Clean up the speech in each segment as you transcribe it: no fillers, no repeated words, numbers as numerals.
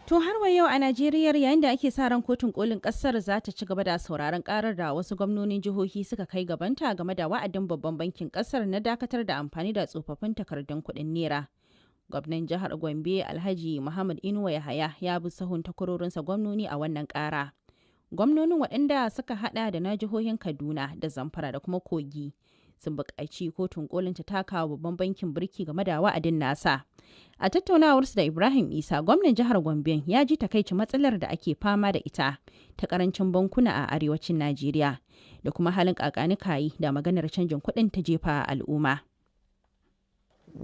To har wa yau a Najeriya, yayin da ake sa ran kotun kolin kasar za ta ci gaba da sauraron karar da wasu gwamnonin jihohi suka kai gabanta game da wa'adin babban bankin kasar na dakatar da amfani da tsofaffin takardun kuɗin naira. Gwamnan jihar Gombe, Alhaji Muhammad Inuwa Yahaya, ya bi sahun takwarorinsa gwamnoni a wannan kara. Gwamnonin, waɗanda suka hada da na jihohin Kaduna da Zamfara da kuma Kogi, sun buƙaci kotun kolin ta taka babban bankin birki game da wa'adin nasa. A tattaunawarsu da Ibrahim Isa, gwamnan jihar Gombe ya ji takaici matsalar da ake fama da ita ta karancin bankuna a arewacin Najeriya da kuma halin kakanikayi da maganar canjin kuɗin ta jefa al'umma.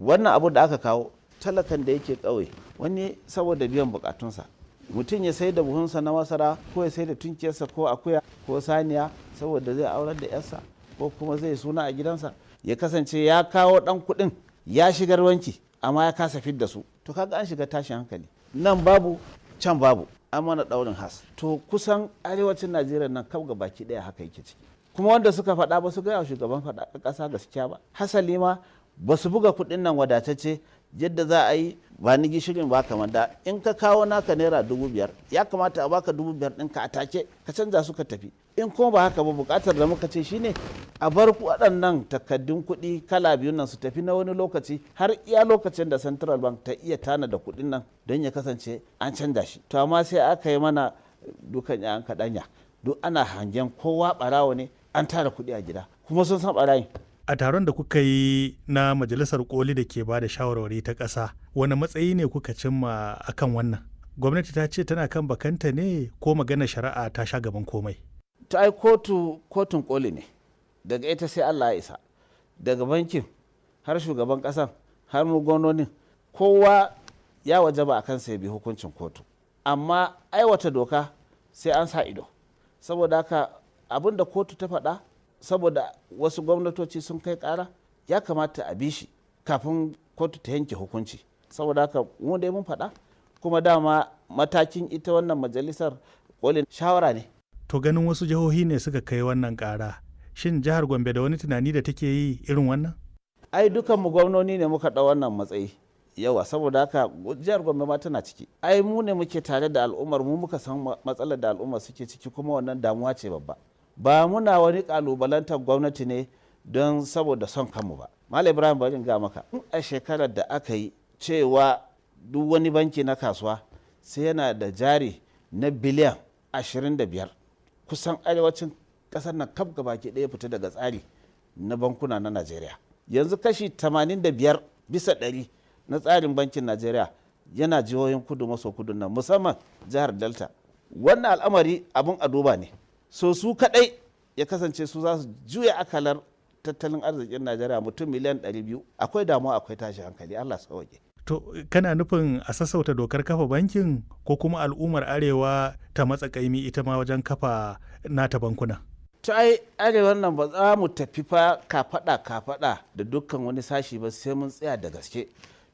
Wannan abu da aka kawo, talakan da yake ƙauye, wani saboda biyan bukatunsa, mutum ya sai da buhunsa na masara ko ya sai da tunkiyarsa ko akuya ko saniya saboda zai aurar da yarsa ko kuma zai suna a gidansa, ya kasance ya kawo dan kuɗin ya shigar wanki amma ya kasa fidda su. To kaga an shiga tashin hankali, nan babu, can babu, an mana daurin has. To kusan arewacin Najeriya nan kaf ga baki daya haka yake ciki. Kuma wanda suka faɗa ba su gaya shugaban faɗa ƙasa gaskiya ba. Hasali ma ba su buga kuɗin nan wadatacce yadda za a yi ba ni gishirin ba. Kamar da in ka kawo naka ₦5,000, ya kamata a baka 5,000 ɗinka a take ka canza su ka tafi. In kuma ba haka ba, buƙatar da muka ce shine a bar waɗannan takaddun kuɗi kala biyun nan su tafi na wani lokaci, har iya lokacin da Central Bank ta iya tana da kuɗin nan don ya kasance an canza shi. To amma sai aka yi mana dukan yan kaɗanya, duk ana hangen kowa ɓarawo ne, an tara kuɗi a gida kuma sun san ɓarayin. A taron da kuka yi na majalisar koli da ke ba da shawarwari ta ƙasa, wani matsayi ne kuka cimma akan wannan? Gwamnati ta ce tana kan bakanta ne ko magana shari'a ta sha gaban komai? Ta ai kotu kotun koli ne, daga ita sai Allah ya isa. Daga bankin har shugaban kasan har mu gwamnonin, kowa ya wajaba a kansa ya bi hukuncin kotu, amma aiwata doka sai an sa ido. Saboda haka abin da kotu ta faɗa, saboda wasu gwamnatoci sun kai kara, ya kamata a bi shi kafin kotu ta yanke hukunci. Saboda haka mu dai mun faɗa, kuma dama matakin ita wannan majalisar kolin shawara ne. To ganin wasu jihohi ne suka kai wannan kara, shin jihar Gombe da wani tunani da take yi irin wannan? Ai dukan mu gwamnoni ne muka ɗau wannan matsayi yawa. Saboda haka jihar Gombe ma tana ciki. Ai mu ne muke tare da al'ummar mu, muka san matsalar da al'ummar suke ciki, kuma wannan damuwa ce babba. Ba muna wani kalubalantar gwamnati ne don saboda son kanmu ba. Malam Ibrahim, bari in ga maka, in a shekarar da aka yi cewa duk wani banki na kasuwa sai yana da jari na biliyan 25, kusan arewacin kasar nan kaf gabaki ɗaya fita daga tsari na bankuna na Najeriya. Yanzu kashi 85% na tsarin bankin Najeriya yana jihohin kudu maso kudu nan, musamman jihar Delta. Wannan al'amari abun a duba ne. So su kadai ya kasance su za su juya akalar tattalin arzikin Najeriya, mutum miliyan 200, akwai damuwa, akwai tashi hankali. Allah sauke. To kana nufin a sassauta dokar kafa bankin ko kuma al'ummar arewa ta matsa kaimi ita ma wajen kafa nata bankuna? To ai arewan nan ba za mu tafi fa kafada kafada da dukkan wani sashi ba sai mun tsaya da gaske,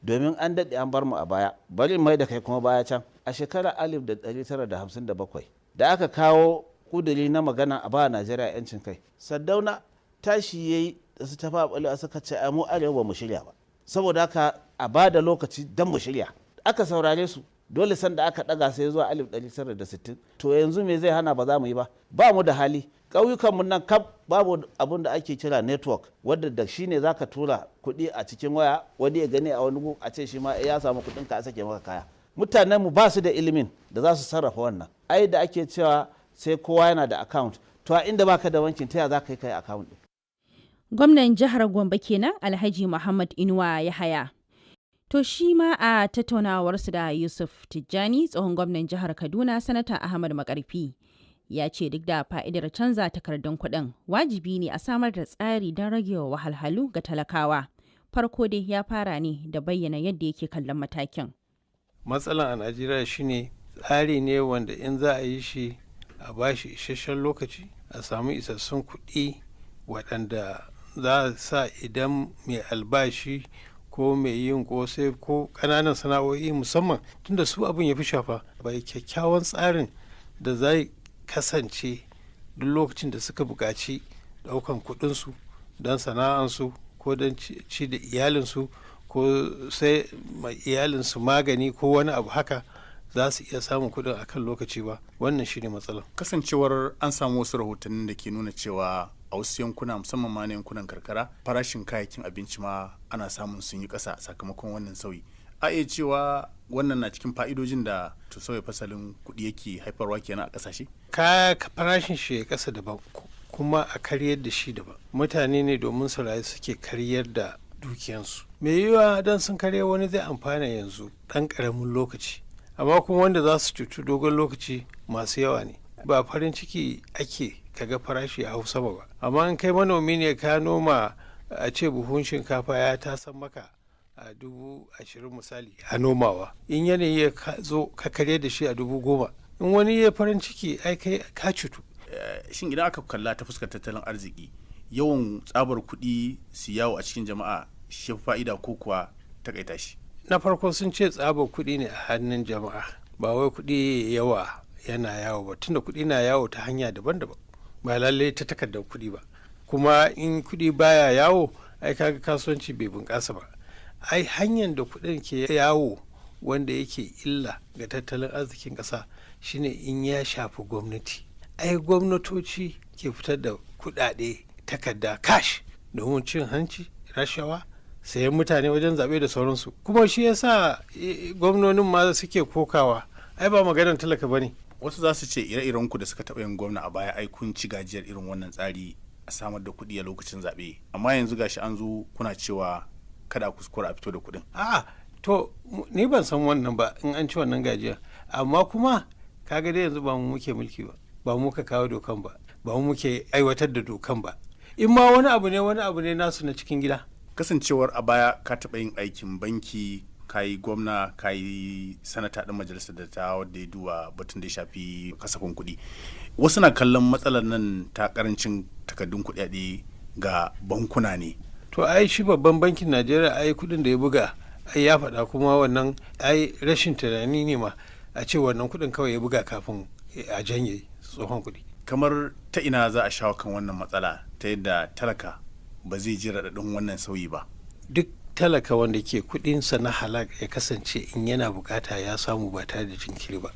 domin an daɗe an bar mu a baya. Bari mai da kai kuma baya can, a shekarar 1957 da aka kawo kuduri na magana a ba Najeriya yancin kai, Sardauna tashi ya yi da su tafi ɓalewa, suka ce mu arewa ba mu shirya ba, saboda haka a ba da lokaci don mu shirya. Aka saurare su. Dole sanda aka ɗaga sai zuwa 1960. To yanzu me zai hana ba za mu yi ba? Ba mu da hali. Ƙauyukanmu nan kaf babu abun da ake kira network, wadda da shi ne zaka tura kuɗi a cikin waya, wani ya gani a wani gu a ce shi ma ya samu kuɗin ka, a sake maka kaya. Mutanen mu ba su da ilimin da za su sarrafa wannan. Ai da ake cewa sai kowa yana da account, to a inda baka da bankin, ta ya za ka yi kai account din? Gwamnan jihar Gombe kenan, Alhaji Muhammad Inuwa Yahaya. To shi ma a tattaunawarsu da Yusuf Tijjani, tsohon gwamnan jihar Kaduna, Sanata Ahmad Makarfi, ya ce duk da fa'idar canza takardun kuɗin, wajibi ne a samar da tsari don rage wahalhalu ga talakawa. Farko dai ya fara ne da bayyana yadda yake kallon matakin. Matsalan a Najeriya shine tsari ne wanda in za a yi shi a bashi isasshen lokaci, a samu isassun kuɗi waɗanda za a sa idan mai albashi ko mai yin kosai ko ƙananan sana'o'i, musamman tunda su abin ya fi shafa, bai kyakkyawan tsarin da zai kasance duk lokacin da suka buƙaci ɗaukan kuɗinsu don sana'ansu ko don ci da iyalinsu ko sai mai iyalinsu magani ko wani abu haka. za su iya samun kuɗin akan lokaci ba. Wannan shine matsalar. Kasancewar an samu wasu rahotannin da ke nuna cewa a wasu yankuna, musamman ma na yankunan karkara, farashin kayayyakin abinci ma ana samun sun yi ƙasa sakamakon wannan sauyi. A iya cewa wannan na cikin fa'idojin da to sauya fasalin kuɗi yake haifarwa kenan a ƙasashe? Kaya farashin shi ya ƙasa daban, kuma a karyar da shi daban. Mutane ne domin su rayu suke karyar da dukiyansu. Mai yiwuwa don sun karya wani zai amfana yanzu ɗan ƙaramin lokaci, amma kuma wanda za su cutu dogon lokaci masu yawa ne. Ba farin ciki ake kaga farashi a hau sama ba, amma in kai manomi ne ka noma, a ce buhun shinkafa ya tasan maka a 20,000 misali a nomawa, in yanayi ya zo ka karya da shi a 10,000, in wani ya farin ciki, ai kai ka cutu. Shin idan aka kalla ta fuskar tattalin arziki, yawan tsabar kuɗi su yawo a cikin jama'a shi fa'ida ko kuwa takaita shi? Na farko sun ce tsabar kuɗi ne a hannun jama'a, ba wai kuɗi yawa yana yawo ba, tunda kuɗi na yawo ta hanya daban-daban, ba lallai ta takardar kuɗi ba. Kuma in kuɗi baya yawo, ai kaga kasuwanci bai bunƙasa ba. Ai hanyar da kuɗin ke yawo wanda yake illa ga tattalin arzikin ƙasa shine in ya shafi gwamnati. Ai gwamnatoci ke fitar da kuɗaɗe takarda cash domin cin hanci, rashawa, sayan mutane wajen zaɓe da sauransu. Kuma shi yasa gwamnonin ma suke kokawa, ai ba maganar talaka bane. Wasu za su ce ire-iren ku da suka taɓa yin gwamna a baya, ai kun ci gajiyar irin wannan tsari a samar da kuɗi a lokacin zaɓe, amma yanzu gashi an zo kuna cewa kada a kuskura a fito da kuɗin. A'a, to ni ban san wannan ba in an ci wannan gajiya, amma kuma kaga dai yanzu ba mu muke mulki ba, ba mu ka kawo dokan ba, ba mu muke aiwatar da dokan ba. In ma wani abu ne, wani abu ne nasu na cikin gida. Kasancewar a baya ka taɓa yin aikin banki, ka yi gwamna, ka yi sanata ɗin majalisar dattawa wadda ya duba batun da ya shafi kasafin kuɗi, wasu na kallon matsalar nan ta karancin takardun kuɗaɗe ga bankuna ne. To ai shi babban bankin Najeriya, ai kuɗin da ya buga ai ya faɗa, kuma wannan ai rashin tunani ne ma a ce wannan kuɗin kawai ya buga kafin a janye tsohon kuɗi. Kamar ta ina za a shawo kan wannan matsala ta yadda talaka ba zai ji raɗaɗin wannan sauyi ba? Duk talaka wanda ke kuɗinsa na halak ya kasance in yana bukata ya samu ba tare da jinkiri ba.